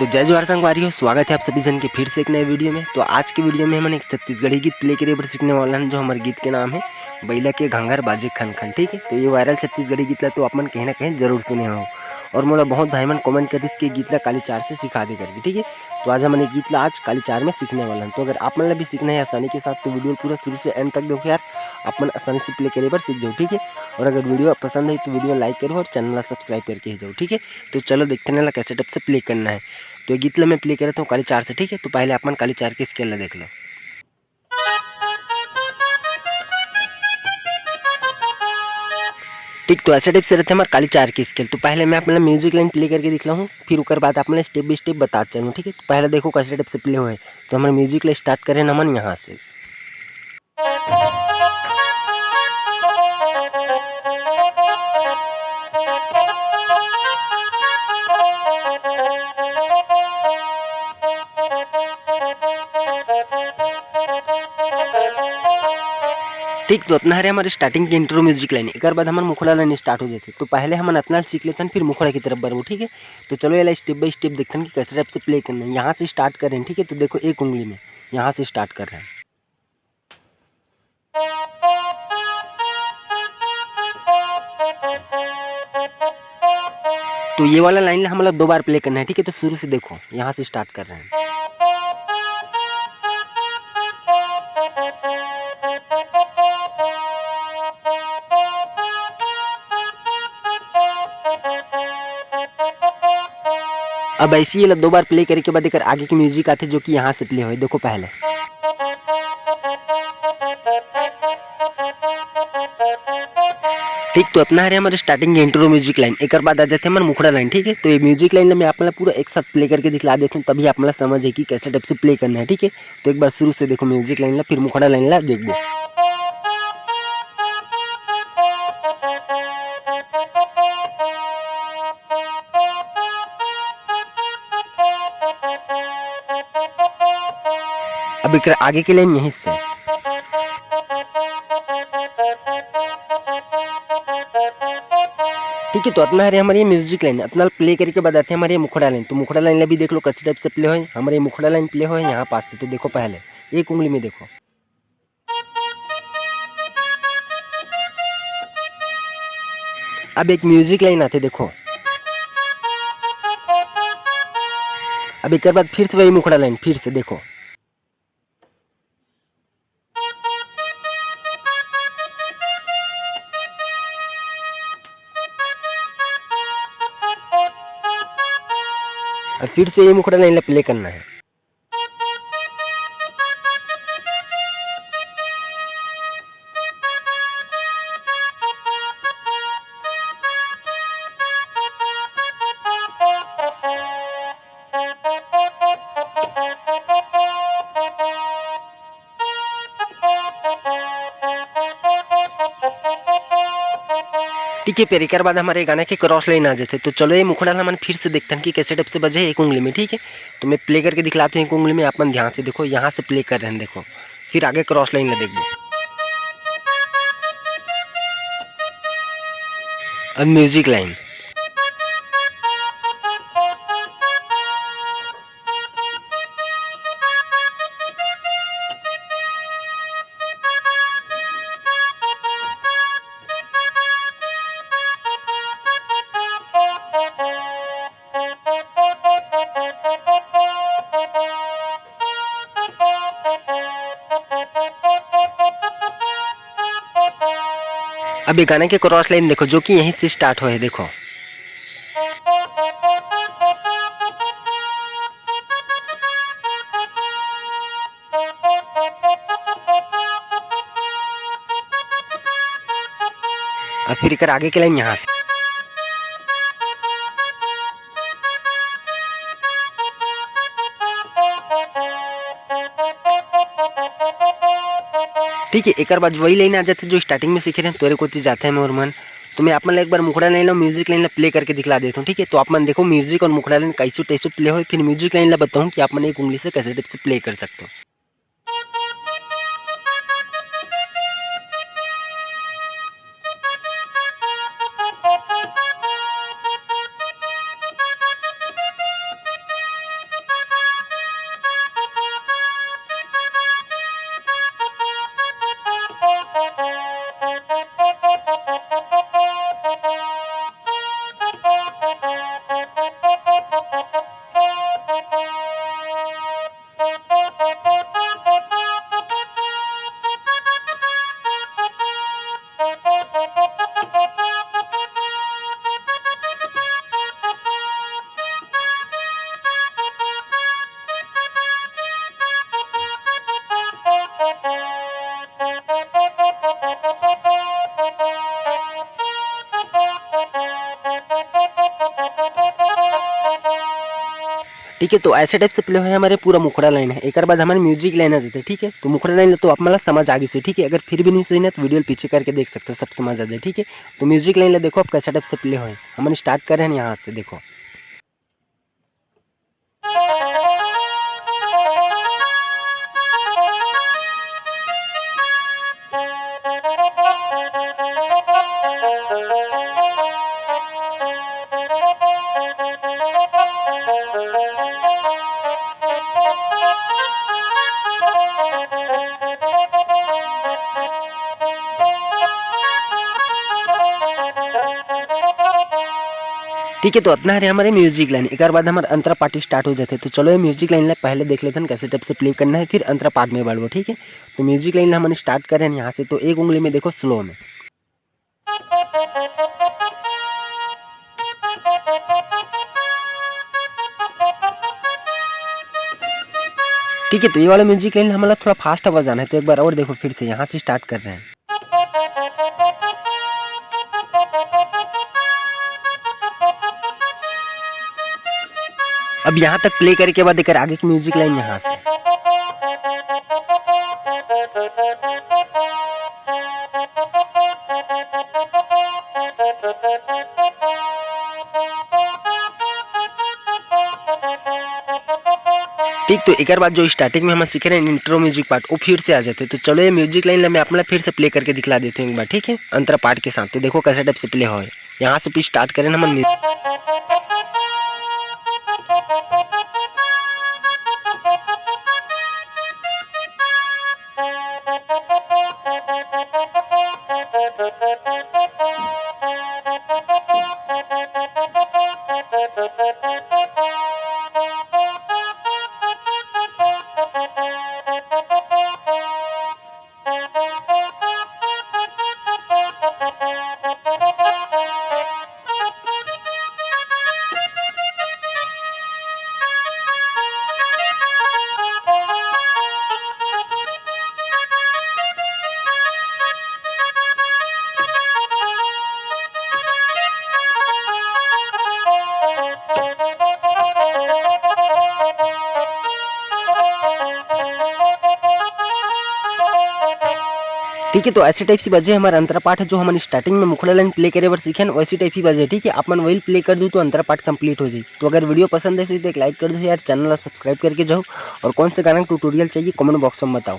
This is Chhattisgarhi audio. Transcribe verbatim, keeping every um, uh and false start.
तो जय जोहार संगवारी हो, स्वागत है आप सभी जन के फिर से एक नए वीडियो में। तो आज के वीडियो में हमन एक छत्तीसगढ़ी गीत प्ले करे बर सीखने वाला हन, जो हमर गीत के नाम है बइला के घंघर बाजे खन खन, ठीक है। तो ये वायरल छत्तीसगढ़ी गीत ला तो आप मन कहीं ना कहीं जरूर सुने हो, और मोला बहुत भाई मन कमेंट करिस कि गीत ला काली चार से सिखा दे करके, ठीक है। तो आज हमन ये गीत ला आज काली चार में सीखने वाला हन। तो अगर आप मन ला भी सीखना है आसानी के साथ, तो वीडियो पूरा शुरू से एंड तक देखो यार, आप मन आसानी से प्ले करे बर सीख जाओ, ठीक है। और अगर वीडियो पसंद है तो वीडियो लाइक करो और चैनल ला सब्सक्राइब करके ही जाओ, ठीक है। तो चलो देखते हैं ना कैसे टाइप से प्ले करना है। तो ये गीत ला मैं प्ले करता हूँ काली चार से, ठीक है। तो पहले आप मन काली चार के स्केल ला देख लो। ठीक, तो ऐसे टाइप से रहते हमारे काली चार के स्केल। तो पहले मैं अपना म्यूजिक लाइन प्ले करके दिखला हूँ, फिर ओकर बाद आप मन स्टेप बाय स्टेप बतात चलूँ, ठीक है। तो पहले देखो कैसे टाइप से प्ले होए। तो हमर म्यूजिक ला स्टार्ट करें हमन यहाँ से। ठीक, तो इतना हरे हमारे स्टार्टिंग के इंट्रो म्यूजिक लाइन। एकर बाद हमार मुखड़ा लाइन स्टार्ट हो जाथे। तो पहले हमन इतना सीख लेथन, फिर मुखड़ा की तरफ बढ़बो, ठीक है। तो चलो, ये स्टेप बाय स्टेप देखथन कि कैसे टाइप से प्ले करना है। यहाँ से स्टार्ट कर रहे हैं, ठीक है। तो देखो, एक उंगली में यहाँ से स्टार्ट कर रहे हैं। तो ये वाला लाइन ला हमला दो बार प्ले करना है, ठीक है। तो शुरू से देखो, यहाँ से स्टार्ट कर रहे हैं। अब ऐसे ही ये ला दो बार प्ले करे के बाद एकर आगे के म्यूजिक आथे, जो कि यहाँ से प्ले होए। देखो पहले। ठीक, तो इतना हरे हमारे स्टार्टिंग के इंट्रो म्यूजिक लाइन। एकर बाद आ जाथे हमारे मुखड़ा लाइन, ठीक है। तो ये म्यूजिक लाइन ला मैं आप मन ला पूरा एक साथ प्ले करके दिखला देता हूँ, तभी आप मन ला समझ है कि कैसे टाइप से प्ले करना है, ठीक है। तो एक बार शुरू से देखो म्यूजिक लाइन ला, फिर मुखड़ा लाइन ला देखबो। अब एकर आगे के लाइन यहीं से। ठीक है, तो इतना हरे हमारे ये म्यूजिक लाइन, इतना प्ले करके बताते हैं हमारे ये मुखड़ा लाइन। तो मुखड़ा लाइन ला भी देख लो, कैसे टाइप से प्ले होए, हमारे ये मुखड़ा लाइन प्ले होए यहाँ पास से। तो देखो पहले एक उंगली में देखो। अब एक म्यूजिक लाइन आथे, देखो। अब एकर बाद फिर से वही मुखड़ा लाइन, फिर से देखो। अब फिर से ये मुखड़ा लाइन ला प्ले करना है। ठीक है, फिर एकर बाद हमारे गाना के क्रॉस लाइन आ जाथे। तो चलो, ये मुखड़ा ला हमन फिर से देखथन कि कैसे टाइप से बजे एक उंगली में, ठीक है। तो मैं प्ले करके दिखलाता हूँ एक उंगली में, आप मन ध्यान से देखो, यहाँ से प्ले कर रहे हैं, देखो, फिर आगे क्रॉस लाइन ला देखबो। अब म्यूजिक लाइन। अब ये गाना के क्रॉस लाइन देखो, जो कि यहीं से स्टार्ट होए हे, देखो। और फिर एकर आगे के लाइन यहाँ से। ठीक है, एकर बाद वही लाइन आ जाथे, जो स्टार्टिंग में सीखे रहे, तोरे कोती जाथे मोर मन। तो मैं आप मन ला एक बार मुखड़ा लाइन ला, म्यूजिक लाइन ला प्ले करके दिखला देता हूँ, ठीक है? तो आप मन देखो, म्यूजिक और मुखड़ा लाइन कैसे टाइप से प्ले होए, फिर म्यूजिक लाइन ला बताऊँ कि आप मन एक उंगली से कैसे टाइप से प्ले कर सकते हो। ठीक है, तो ऐसे टाइप से प्ले होय हमारे पूरा मुखड़ा लाइन है। एक बार हमारे म्यूजिक लाइन आ जाते, ठीक है, तो मुखड़ा लाइन तो आप मतलब समझ आ गई से, ठीक है। अगर फिर भी नहीं समझना तो वीडियो पीछे करके देख सकते हो, सब समझ आ जाए, ठीक है। तो म्यूजिक लाइन ला देखो आप कैसे टाइप से प्ले होय, हम स्टार्ट कर रहे हैं यहाँ से, देखो। ठीक है, तो इतना हरे हमारे म्यूजिक लाइन। एक बार हमारे अंतरा पार्ट स्टार्ट हो जाते, तो चलो ये म्यूजिक लाइन ला पहले देख लेते हैं कैसे टाइप से प्ले करना है, फिर अंतरा पार्ट में बढ़ो, ठीक है। तो म्यूजिक लाइन ला हमन स्टार्ट कर रहे हैं यहाँ से, तो एक उंगली में देखो स्लो में। ठीक है, तो ये वाला म्यूजिक लाइन हमारा थोड़ा फास्ट आवाज आना है, तो एक बार और देखो फिर से यहाँ से स्टार्ट कर रहे हैं। अब यहाँ तक प्ले करके बाद एकर आगे की म्यूजिक लाइन यहाँ से। ठीक, तो एक बार जो स्टार्टिंग में हम सीखे रहे इंट्रो म्यूजिक पार्ट, वो फिर से आ जाते। तो चलो ये म्यूजिक लाइन मैं अपना फिर से प्ले करके दिखला देते हैं एक बार, ठीक है, अंतरा पार्ट के साथ। तो देखो कैसे टाइप से प्ले हो, यहाँ से फिर स्टार्ट करें हम म्यूजिक। ठीक है, तो ऐसे टाइप से बजे हमारा अंतरा पाठ है, जो हमन स्टार्टिंग में मुखड़ा लाइन प्ले करे बर सीखन, वैसी टाइप ही बजे, ठीक है। आप मन वही प्ले कर दू तो अंतरा पाठ कंप्लीट हो जाए। तो अगर वीडियो पसंद है तो एक लाइक कर दो यार, चैनल ला सब्सक्राइब करके जाओ, और कौन से गाना ट्यूटोरियल चाहिए कमेंट बॉक्स में बताओ।